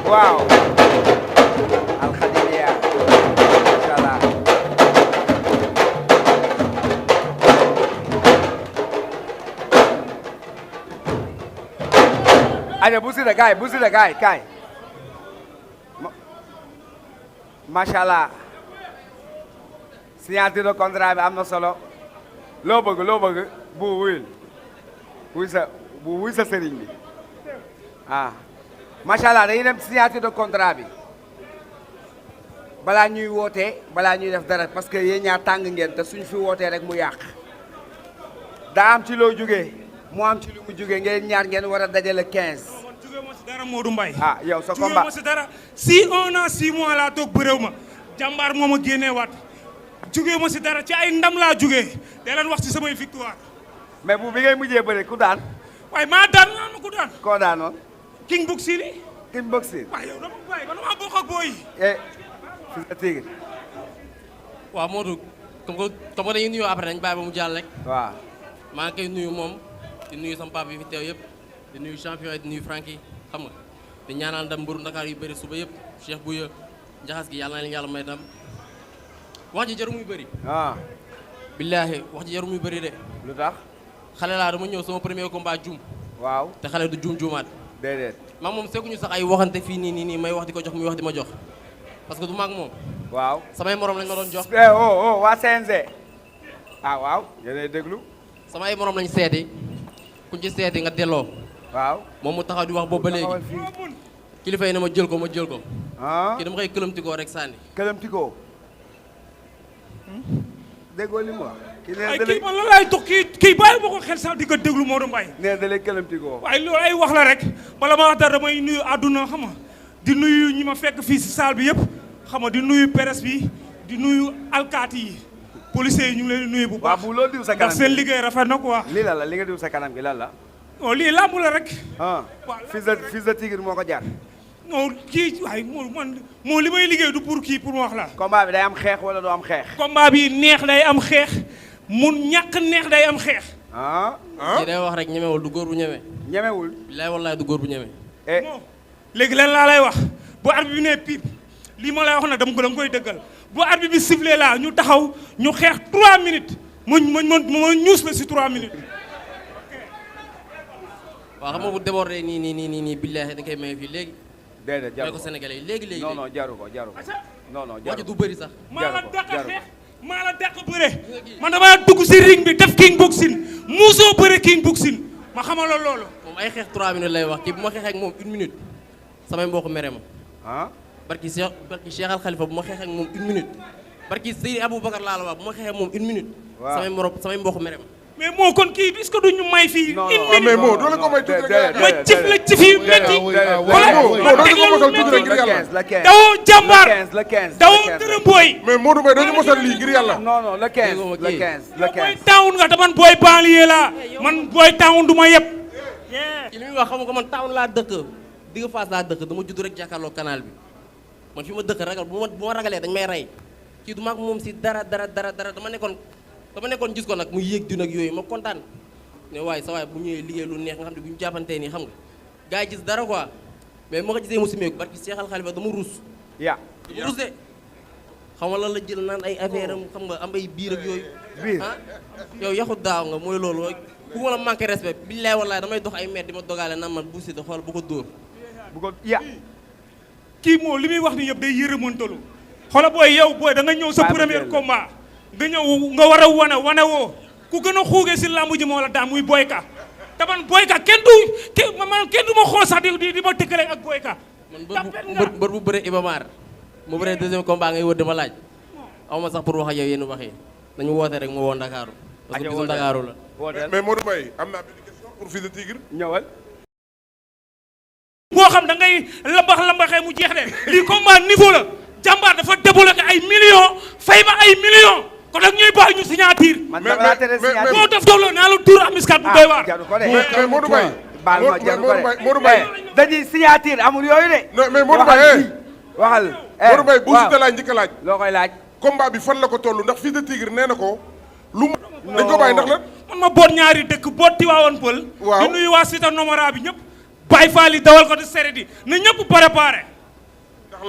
waaw alxadimiya macha allah aja bu sida kaay macha allah signature de contrat bi am na solo loo bëgg bu wuy sa sëriñ bi ah macha allah dañuy dem signature de contrat bi balaa ñuy wootee balaa ñuy def dara parce que yéen ñaar tàng ngeen te suñ fi wootee rek mu yàq daa am ci loo jógee mu am ci lu mu jógee ngeen ñaar ngeen war a dajale 15. jóge ma si dara Modou Mbaye ah yow sa combat jóge ma si dara si 1 an 6 mois laa toog bëréew ma jàmbaar moo ma génnee waat jóge ma si dara ci ay ndam laa jógee da leen wax ci samay victoire mais bu bi ngay mujjee bëre ku daan waaye maa daan naa ma ku daan koo daanoon king book sili kin boxi waaye yow dama bàyyi man maa bokk ak booy Fils de Tigre waaw Modou comme que dañuy nuyoo après dañ bàyyi ba mu jàll rek waaw maa ngi koy nuyu moom di nuyu sama papa yi fi teew yëpp di nuyu champion yi di nuyu Franky xam nga di ñaanal ndam mbëru Dakar yu bëri suba yëpp Cheikh Bouya njaxas gi yàlla na leen yàlla may ndam wax ji jaru muy bëri billaahi wax ji jaru muy bëri de lu tax xale laa dama ñëw sama premier combat juum waaw te xale du juumaat déedéet maa moom sekkuñu sax ay waxante fii nii may wax di ko jox muy wax di ma jox parce que du maag moom waaw samay morom lañ ma doon jox waa CNG waaw yéenay déglu samay morom lañ seeti kuñ ci seeti nga delloo waaw moom mu taxaw di wax boobu ba léegi kilifa yi ne ma jël ko kii dama koy këlëmtikoo rek sànni këlëmtikoo déggoo li mu wax ay kii man la laay dox kii bàyyi ma ko xel sax di ko déglu Modou Mbaye nee da lay këlëmtikoo waaye loolu ay wax la rek bala ma wax dara damay nuyu àdduna xam nga di nuyu ñi ma fekk fii si salle bi yëpp xam nga di nuyu presse bi di nuyu alkaati yi policiers yi ñu ngi leen di nuyu bu baax bu loo diw sa kanam ndax seen liggéey rafet na quoi lii la li nga diw sa kanam gi lan la non lii làmb la rek Fils de Tigre moo ko jaar non kii waaye moo li may liggéey du pour kii pour ma wax la combat bi day am xeex wala du am xeex combat bi neex day am xeex mun ñàkk neex day am xeex kii day wax rek ñemewul du góor bu ñeme ñemewul bilaay wallaay du góor bu ñeme léegi leen laa lay wax bu arbitre bi ne piip lii ma lay wax na dama ko da nga koy dëggal bu arbitre bi sifflé laa ñu taxaw ñu xeex 3 minutes ma ñuus la si 3 minutes waaw xam nga bu débordé nii billahi da koy maye fii léegi déedéet jaru ko sénégalais yi léegi non jaru ko non wax ji du bëri sax maa la dàq xeex maa la dàq bëre man dama dugg si ring bi def king boxing muusoo bëre king boxing ma xamal la loolu moom ay xeex 3 minutes lay wax kii bu ma xeexee ak moom 1 minute samay mbokk mere ma barki Cheikh Al Khalifa bu ma xeexee ak moom 1 minute barki Seydi Aboubacar laa la wax bu ma xeexee ak moom 1 minute samay mbokk mere ma mais moo kon kii est-ce que duñu may fii. non mais moo doo leen ko may tuuti rek. ma cif la cif yu métti. la 15 dawoo jàmbaar le 15 dawoo dërëm booy. mais Modou Mbaye dañu mosal lii ngir yàlla. non le 15 booy taawun nga te man booy banlieue laa man booy taawun du ma yeb. li muy wax xam nga man taawun laa dëkk digg Fass laa dëkk dama judd rek jàkkaarloo canal bi man fi ma dëkk ragal bu ma ragalee dañ may rey kii du maag moom si dara dama nekkoon gis ko nag muy yéeg di nag yooyu ma kontaan ne waaye sa waay bu ñëwee liggéey lu neex nga xam ne bu ñu jàppantee nii xam nga gars yi gis dara quoi mais moo ko gisee mu simeeku barki Cheikh Al Khalifa dama ruus dama ruus de xam nga lan la jël naan ay affaire am xam nga am ay biir ak yooyu yow yaxut daaw nga mooy loolu ku ma la manqué respect billaay wallaay damay dox ay mètres di ma dogaale naan man bu sita xool bu ko dóor kii moo li muy wax ni yëpp day yërëmantalu xoola booy yow booy da nga ñëw sa premier combat nga ñëw nga war a wane woo ku gën a xuugee si làmb ji moo la daan muy boyka te man boyka kenn du ma xool sax di ma tëkkale ak boyka man bër bu bëre Iba Mar mu bëre deuxième combat ngay wër dama laaj aw ma sax pour wax ak yow yéen wax yi nañu woote rek mu woo Ndakaaru parce que bisu Ndakaaru la mais Modou Mbaye am naa benn question pour Fils de Tigre ñëwal boo xam da ngay lambaxee mu jeex de lii combat niveau la jàmbaar dafa débloqué ay millions fay ma ay millions kon nag ñooy bàyyi ñu signature. boo def doole naa la tuur amiskat bu doy waar. mais Modou Mbaye. baal ma jaru ko de Modou Mbaye. dañuy signature amul yooyu de. non mais Modou Mbaye. waxal Modou Mbaye bu Siteu laaj njëkk a laaj. loo koy laaj. combat bi fan la ko toll ndax Fils de Tigre nee na ko. lu dañ ko bàyyi ndax la. man ma boot ñaari dëkk boot Tivaouane Peulh. waaw di nuyu waa Cité Nomara bi ñëpp. Baye Fall yi dawal ko di sere di na ñëpp préparé.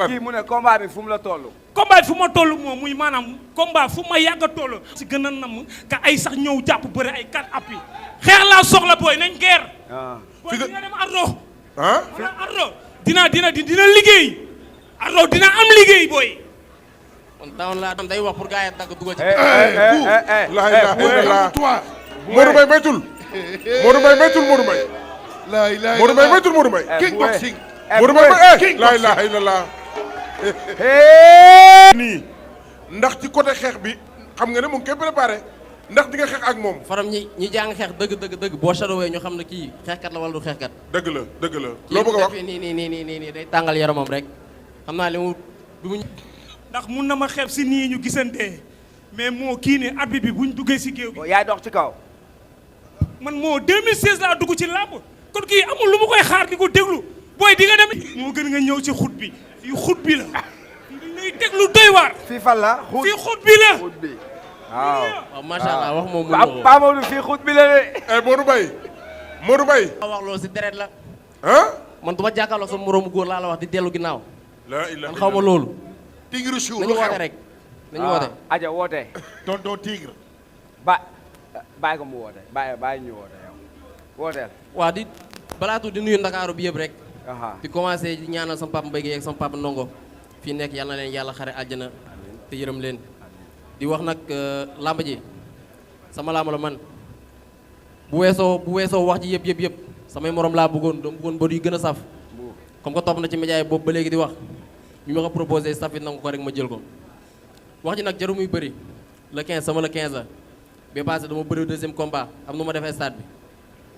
kii mu ne combat bi fu mu la toll. combat bi fu ma toll moom muy maanaam combat fu ma yàgg a toll. si gën a namm ka ay sax ñëw jàpp bëri ay 4 appuis xeex laa soxla booy nañ geer. booy di nga dem Ardo. Ardo dina liggéey. Ardo dina am liggéey booy. kon tawoon laa day wax pour gars yi tàgg dugal ci. Modou Mbaye maytul. Modou Mbaye maytul Modou Mbaye. Modou Mbaye maytul Modou Mbaye. kickboxing. Modou Mbaye la ilaha illallah. nii ndax ci côté xeex bi xam nga ne mu ngi koy préparé ndax di nga xeex ak moom. faram ñi jàng xeex dëgg boo shadowee ñu xam ne kii xeexkat la wala du xeexkat. dëgg la loo bëgg a wax nii day tàngal yaramam rek xam naa li mu ndax mun na ma xeeb si nii ñu gisantee mais moo kii ne arbitre bi buñ duggee si géew bi. yaay dox ci kaw. man moo 2016 laa dugg ci làmb kon kii amul lu ma koy xaar di ko déglu booy di nga dem. moo gën nga ñëw ci xut bi fii xut bi la. ngay déglu doy waar. fii fan la fii xut bi la. xut bi waaw. waaw macha allah wax moom waaw Paa Maodo fii xut bi la de. Modou Mbaye. wax loolu si deret la. man du ma jàkkaarloo sa moroomu góor laa la wax di dellu ginnaaw. man xaw ma loolu. tigre chou nañu woote rek. nañu woote. aja woote. tonton tigre. bàyyi ko mu woote bàyyi ñu woote yow wooteel. waa di balaatu di nuyu ndakaaru bi yëpp rek. aha di commencé di ñaanal sama papa Mbaye Guèye ak sama papa Ndongo. fii nekk yàlla na leen yàlla xare àjjana te yërëm leen. di wax nag làmb ji sama làmb la man bu weesoo wax ji yëpp samay morom laa bëggoon ba yu gën a saf. comme que topp na ci média yi boobu ba léegi di wax ñu ma ko proposé saf it nangu ko rek ma jël ko. wax ji nag jaru muy bëri le 15 sama le 15 la ba passé dama bëri deuxième combat am nu ma defee stade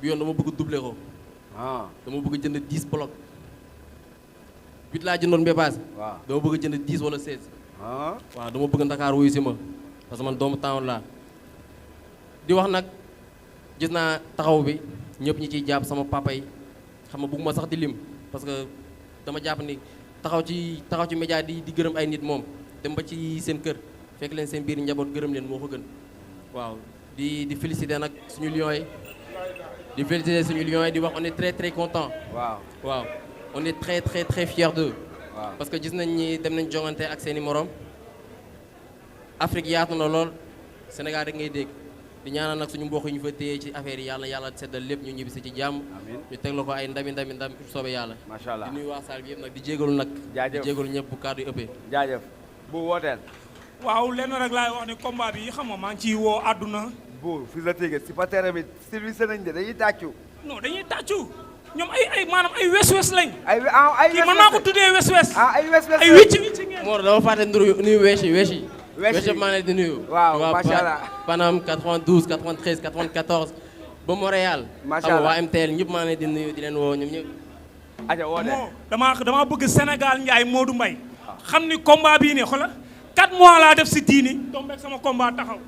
bi yoon dama bëgg doubler ko. dama bëgg jënd 10 bloc 8 laa jëndoon ba passé. waaw dama bëgg jënd 10 wala 16. waaw dama bëgg Ndakaar wuyu si ma parce que man doomu town laa. di wax nag gis naa taxaw bi ñëpp ñi ciy jàpp sama papa yi xam nga bëgguma sax di lim parce que dama jàpp ni taxaw ci média di gërëm ay nit moom dem ba ci seen kër fekk leen seen biir njaboot gërëm leen moo ko gën. waaw di féliciter nag suñu lions yi di féliciter suñu lions yi di wax on est très très content. waaw on est très très très fiers d'eux. parce que gis nañ ni dem nañ jongante ak seeni morom Afrique yaatu na lool Sénégal rek ngay dégg di ñaanal nag suñu mbokk yi ñu fa téye ci affaire yi yàlla seddal lépp ñu ñibbisi ci jàmm. ñu teg la ko ay ndam soobee yàlla. macha allah di nuyu waa salle bi yëpp nag di jégalu nag. jaajëf di jégalu ñëpp bu kàddu yi ëppee. jaajëf bu wooteel. waaw lenn rek laay wax ni combat bi xam nga maa ngi ciy woo àdduna. bu Fils de Tigre si patere bi service nañ de dañuy tàccu. non dañuy tàccu ñoom ay maanaam ay wes lañ. ay kii mën naa ko tuddee wes. ay wes ay wicc ngeen. Mor dama fàtte nuyu wees yi. wees maa ngi leen di nuyu. waaw macha allah Panam 92 93 94 ba Montréal. macha xam nga allah waa MTL ñëpp maa ngi leen di nuyu di leen woo ñoom ñëpp. aja woote dama bëgg Sénégal Ndiaye Modou Mbaye xam ni combat bii ne xoolal 4 mois laa def si diini tombeeg sama combat taxaw.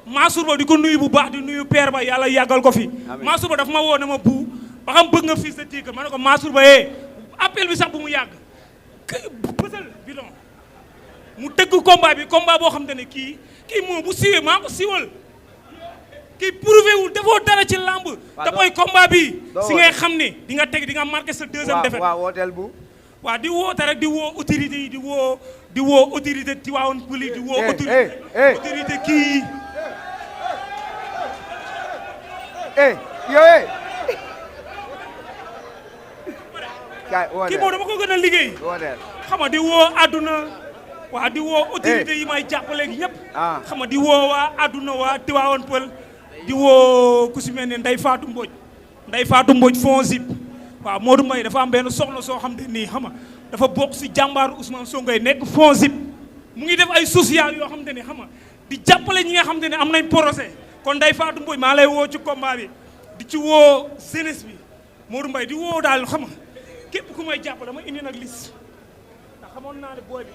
Mansour Ba di ko nuyu bu baax di nuyu père ba yàlla yàggal ko fi. Mansour Ba dafa ma woo ne ma bu ba xam bëgg nga Fils de Tigre ma ne ko Mansour Ba appel bi sax bu mu yàgg bësal bidon mu tëgg combat boo xam te ne kii moom bu siwee maa ko siwal kii prouvé wul defoo dara ci lamb te mooy combat bi si ngay xam ne di nga teg di nga marqué sa deuxième défaite. waaw wooteel bu. waaw di woote rek di woo autorité yi di woo autorité Tivaouane Peulh di woo autorité kii yi. yow kii boobu dama ko gën a liggéey. xam nga di woo àdduna waa di woo autorité yi may jàppale gi ñëpp. xam nga di woo waa àdduna waa Tivaouane Peulh di woo ku si mel ne Ndeye Fatou Mbodj FONGIP. waaw Modou Mbaye dafa am benn soxna soo xam te nii xam nga dafa bokk si jàmbaaru Ousmane Sonko nekk FONGIP mu ngi def ay social yoo xam te ne xam nga di jàppale ñi nga xam te ne am nañ projet kon Ndeye Fatou Mbodj maa lay woo ci combat bi di ci woo jeunesse bi Modou Mbaye di woo daal xam nga képp ku may jàppale dama indi nag liste ndax xamoon naa ne booy bi.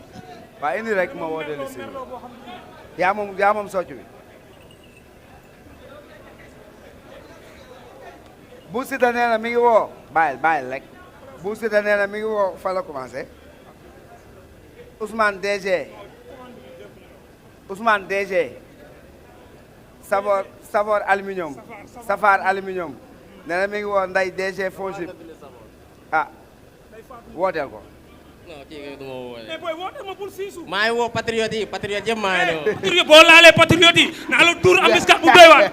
waaw indi rek ma woote liste bi yaa moom socc bi. Bou Siteu nee na mi ngi woo bàyyil rek Bou Siteu nee na mi ngi woo fa la commencé Ousmane DG Savor aluminium Safar aluminium nee na mi ngi woo Ndeye DG FONGIP wooteel ko non kii kay du ma woo. mais booy woote ma bul siisu. maa ngi woo patriote yi patriote yëpp maa ngi woo. patriote boo laalee patriote yi naa la tuur amiska bu doy waar.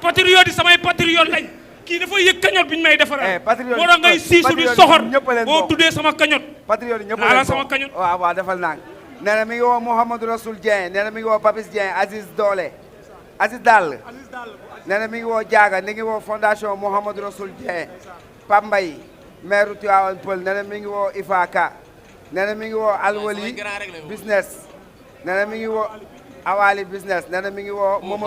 patriote yi samay patriote lañ. kii dafa yëg kañot bi ñu may defaral. patriote moo tax ngay siisu di soxor. boo tuddee sama kañot. patriote ñëpp naa la sama kañot. waaw waaw defal naa nee na mi ngi woo Mouhamadou Rassoul Dieng nee na mi ngi woo Papis Dieng Aziz Doole Aziz Dall nee na mi ngi woo Diaga mi ngi woo fondation Mouhamadou Rassoul Dieng Pape Mbaye maire Tivaouane Peulh nee na mi ngi woo Ifaka nee na mi ngi woo Alwali business nee na mi ngi woo Awali business nee na mi ngi woo Mamadou